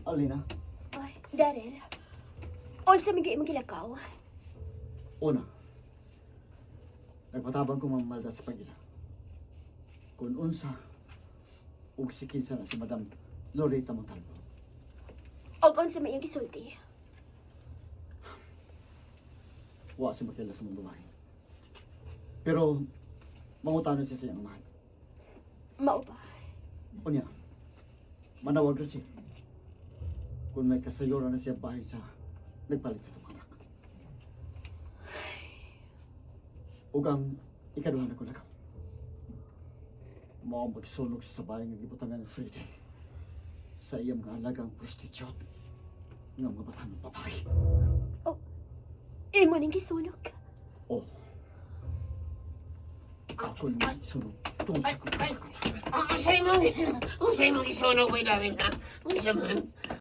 Alina, Ay, Daryl. Unsa man gyud imong gilakaw? Una, nagpatabang ko mamalda sa pagila. Kung unsa, ug si kinsa na si Madam Loretta Montalvo. Og unsa man iyang gisulti? Wa siya makilala sa mga babae. Pero, mangutana siya sa iyang amahan. Mao ba? Unya, manawag na siya. Kung may kasayora na siya bahay sa nagpalit sa itong anak. Ug ang ikaduha na ko lakaw. Mao ang pagsunog siya sa bahay nga gibutangan ni Freddie sa iyang mga alagang prostitute nga mga batang babae. Imo ning gisunog. Oh. Ako nang sunog tungod sa Ay, ay, unsay mong gisunog, Boy Darwin, ha? Unsa man?